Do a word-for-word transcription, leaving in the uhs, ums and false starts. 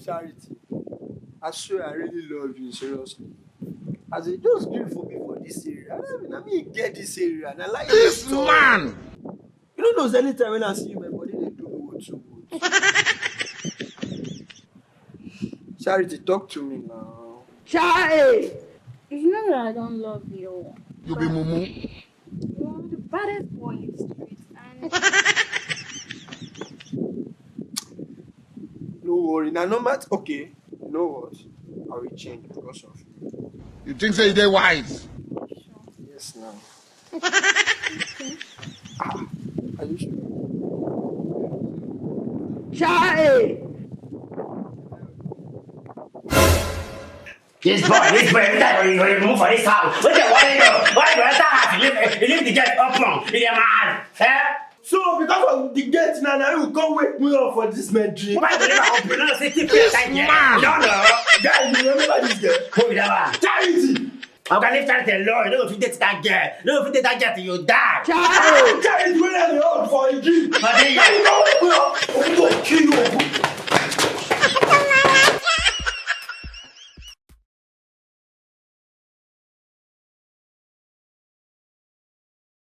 Charity, I swear I really love you, seriously. As in, just gree for me for this area. I mean, I mean, get this area, and I like this man. You don't know, anytime when I see you, my body they do me what so good. Charity, talk to me now. Charity! You know that I don't love you. You be mumu. You are the baddest boy in the street, and no worry. Now, no matter. Okay, you know what? I will change because of you. You think say they wise? Yes, now. Ah, are you sure? Charlie! This boy, this boy, every time you, you move for this house, what you want to do? Why you enter house? You leave, you leave the gate open. You dey mad, eh? So because of the gate now, now you come wake me up for this my dream. Why you never open? No, say keep your time here. You don't know. Guy, you remember this girl? Who be that one? Charity. I'm gonna leave Charity alone. You don't fit date that girl. You don't fit date that girl till you die. Charity, when I hold for a dream. But then you come wake me up. I'm gonna kill you.